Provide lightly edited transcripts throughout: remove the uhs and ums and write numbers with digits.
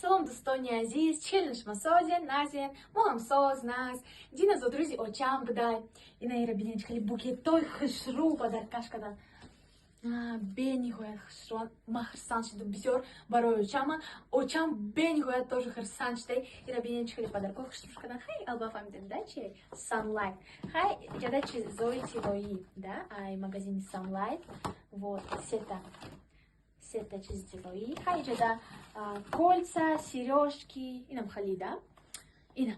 Салом, дӯстони азиз, чӣ шумо, созен, назен? Мо ҳам соз, наз. Дина зодрӯзи очам будай. Ина ира бинед, хеле букетой хушрӯ подаркаш кардан. Бениҳоят хушрӯ. Ман хурсанд шудам бисёр барои очама. Очам бениҳоят тоже хурсанд шудай. Ира бинед, чӣ хеле подаркои хушрӯ кардан. Хай, алба фаҳмидем, да, чи? Sunlight. Хай, ҷада чизои тиллоӣ, да, ай магазини Sunlight. Вот, сета сета чизи тиллоӣ. Хай, иҷода кольца, сережки, инам хали, да, инам.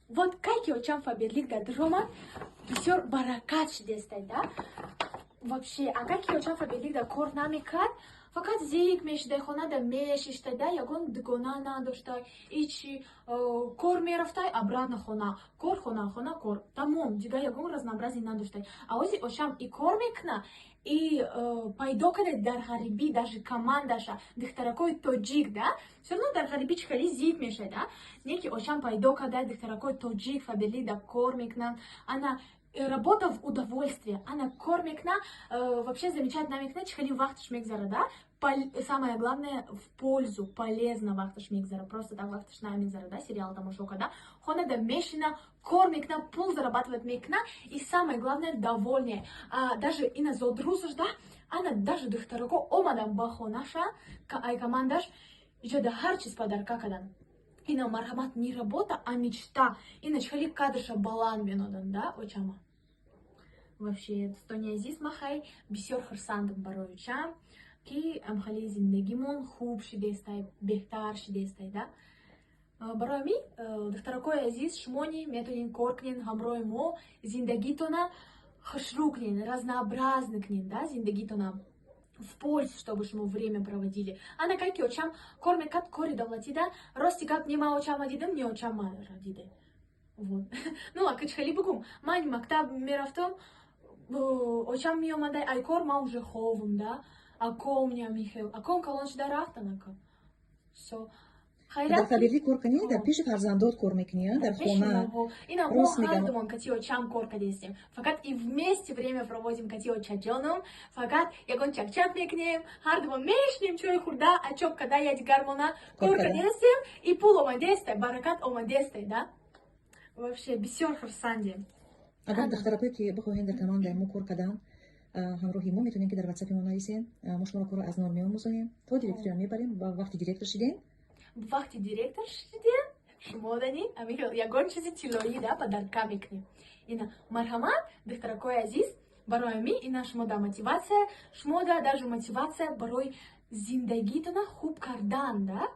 Вот кай ки очам Фаберлик дар омад, бисёр баракат шидестай, да. Вообще, агар ки очам Фаберлик дар кор намекард, фақат зик мешидай, хонада мешиштай, да, ягон дугона надоштай, ичи кор мерафтай, обратно хона, кор, хона, хона, кор, тамом, дигар ягон разнообразие надоштай. А ози очам и кор мекуна, и пайдо карда дар ғарибӣ даже командаша, духтаракои тоҷик, да. Все равно дар ғарибӣ чӣ хеле зик мешавад, да. Не ки очам пайдо карда духтаракои тоҷик, Фаберлик да кор мекунанд. Ана работа в удовольствие, ана кор мекуна, вообще замечать намекуна, чӣ хеле вақташ мегзара, да. Самое главное, в пользу, полезно вақташ мегзара, просто так вақташ намегзара, да, сериал тамошо карда. Хонада мешина, кор мекуна, пул зарабатывать мекуна и, самое главное, довольная. Даже ина зодрӯзаш, да, ана даже духтарако омадан ба хонаша, ай командаш, иҷода ҳар чиз подарка кардан. Ина марҳамат, не работа, а мечта. Ина чӣ хеле кадрша баланд менодан, да, очама. Вообще, дӯстони азиз, ман хай бисёр хурсандам барои очам, ки амхали зиндагимон хуб шидестай, беҳтар шидестай, да. Барои ҳамин, духтаракои азиз, шумони метавонед кор кунед ҳамроҳи мо, зиндагитона хушрӯ кунед, разнообразно кунед, да, зиндагитона, в пользу, чтобы шумо время проводили. Ана кай ки очам кор мекард, кори давлатӣ, да, рости гап, не ман очама дидам, не очам маро диде. Вот. Ну, ака чӣ бигум, ман мактаб мерафтам, очам меомада ай кор, ман уже ховум, да. Аком михел. Аком калон шуда рафтан, ака. Всё. Дар Фаберлик кор кунӣ, дар пеши фарзандот кор мекунӣ, дар хона. Ина мо ҳардумон кати очам кор кардестем. Фақат и вместе время проводим кати очаҷоном. Фақат ягон чакчак мекунем, ҳардумон мешинем, чой хӯрда, ачоп када ядигармона кор кардестем, и пул омадестай, баракат омадестай, да? Вообще бисёр хурсандем. Агар духтаракое ки бихоҳем дар командаи мо кор кардан, ҳамроҳи мо метавонем, ки дар ватсапи мо нависем. Мо шуморо корро аз нол меомӯзонем, то директориам мебарем. Ва вақти директор шидем. Вақти директор шидем, шумо дани амихел ягон чизи тиллоӣ, да, подарка мекунем. Ина марҳамат, духтаракои азиз, барои ми ина шумо да мотивация, шумо да даже мотивация барои зиндагитона хуб кардан, да.